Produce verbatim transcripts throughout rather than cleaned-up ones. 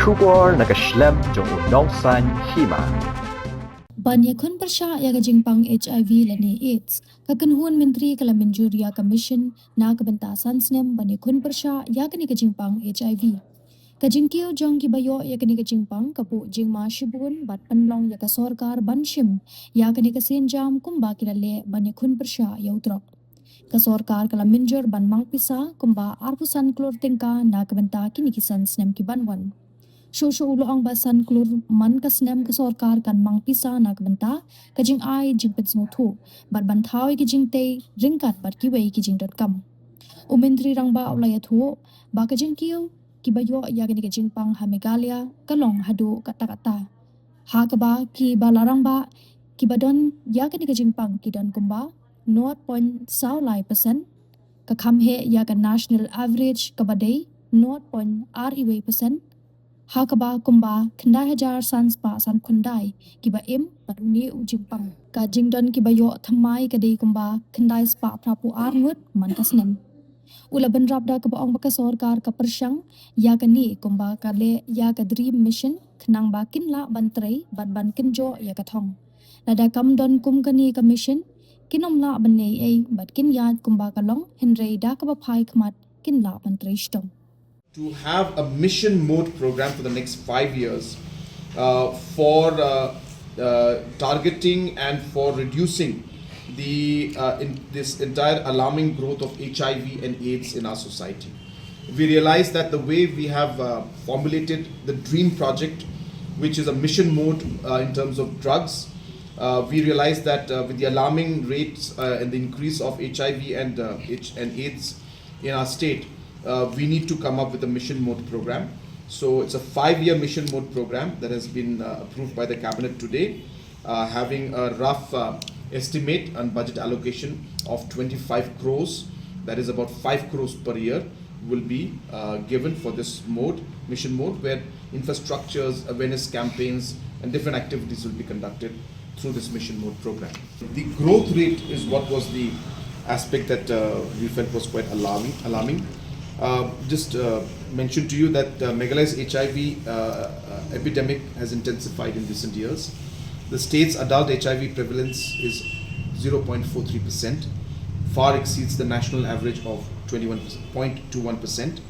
Khubor na ka shlem jong u nongsan hima. Ban ïakhun pyrshah ïa ka jingpang H I V lane AIDS, ka kynhun myntri ka la mynjur ïa ka mission na ka bynta san snem ban ïakhun pyrshah ïa kane ka jingpang H I V. Ka jingkiew jong kiba ïoh ïa kane ka jingpang ka buh jingma shibun bad pynlong ïa ka sorkar ban shim ïa kane ka sienjam kumba ki la leh ban ïakhun pyrshah ïa u drok. Ka sorkar ka la mynjur ban mang pisa kumba arphew san klur tyngka na ka bynta kine ki san snem ki ban wan. Shuh shuh u la ong ba san klur man ka snem ka sorkar kan mang pisa na ka bynta ka jingai jingpynsngewthuh bad ban thaw ïa ki jingtei ryngkat bad kiwei ki jingdonkam. U Myntri Rangbah u la ïathuh ba ka jingkiew kiba ïoh ïa kane ka jingpang ha Meghalaya ka long haduh katta katta. Ha kaba kiba la rangbah kiba don ïa kane ka jingpang ki don kumba nought point saw lai percent, ka kham heh ïa ka national average kaba dei nought point ar wei percent, ha kaba kumba khyndai hajar san spah san khyndai kiba im bad une u jingpang. Ka jingdon kiba ïoh thymmai ka dei kumba khyndai spah phra phew ar ngut man ka snem. U la bynrap da kaba ong ba ka sorkar ka pyrshang ïa kane kumba ka leh ïa ka DREAM Mission khnang ba kin lah ban trei bad ban kynjoh ïa ka thong. Lada kam don kum kane ka mission, kin ym lah ban leh ei bad kin ïaid kumba ka long, hynrei da kaba phai khmat kin lah ban trei shitom. To have a mission mode program for the next five years uh, for uh, uh, targeting and for reducing the uh, in, this entire alarming growth of H I V and AIDS in our society. We realize that the way we have uh, formulated the DREAM project, which is a mission mode uh, in terms of drugs, uh, we realize that uh, with the alarming rates uh, and the increase of H I V and, uh, H- and AIDS in our state, uh, we need to come up with a mission mode program. So it's a five-year mission mode program that has been uh, approved by the cabinet today, uh, having a rough uh, estimate and budget allocation of twenty-five crores. That is about five crores per year will be uh, given for this mode, mission mode, where infrastructures, awareness campaigns, and different activities will be conducted through this mission mode program. The growth rate is what was the aspect that uh, we felt was quite alarming. Alarming. Uh, just uh, mention to you that uh, Meghalaya's H I V uh, uh, epidemic has intensified in recent years. The state's adult H I V prevalence is zero point four three percent, far exceeds the national average of twenty-one percent, zero point two one percent,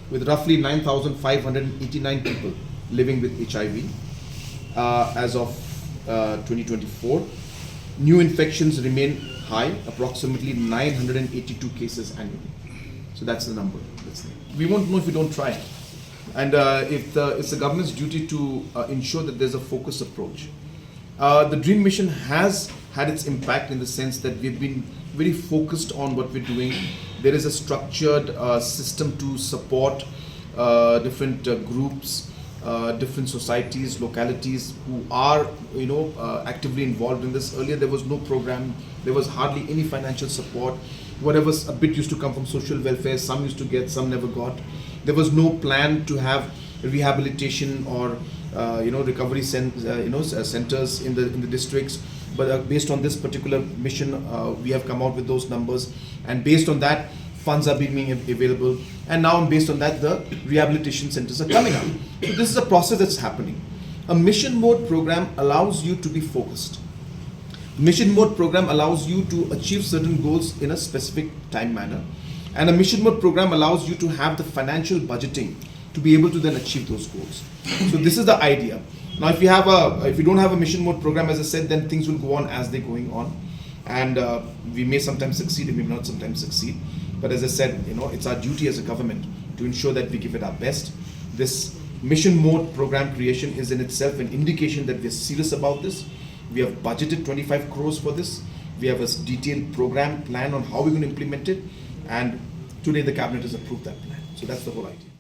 with roughly nine thousand five hundred eighty-nine people living with H I V uh, as of uh, twenty twenty-four. New infections remain high, approximately nine hundred eighty-two cases annually. So that's the number. That's the, we won't know if we don't try. And uh, if the, it's the government's duty to uh, ensure that there's a focused approach. Uh, the DREAM Mission has had its impact in the sense that we've been very focused on what we're doing. There is a structured uh, system to support uh, different uh, groups, uh, different societies, localities who are, you know, uh, actively involved in this. Earlier, there was no program. There was hardly any financial support. Whatever s- a bit used to come from social welfare, some used to get, some never got. There was no plan to have rehabilitation or uh, you know recovery cen- uh, you know s- uh, centers in the in the districts. But uh, based on this particular mission, uh, we have come out with those numbers, and based on that, funds are being made available, and now based on that, the rehabilitation centers are coming up. So this is a process that's happening. A mission mode program allows you to be focused. Mission mode program allows you to achieve certain goals in a specific time manner, and a mission mode program allows you to have the financial budgeting to be able to then achieve those goals. So this is the idea. Now, if you have a, if you don't have a mission mode program, as I said, then things will go on as they're going on, and uh, we may sometimes succeed and we may not sometimes succeed. But as I said, you know, it's our duty as a government to ensure that we give it our best. This mission mode program creation is in itself an indication that we're serious about this. We have budgeted twenty-five crores for this. We have a s- detailed program plan on how we're going to implement it, and today the cabinet has approved that plan. So that's the whole idea.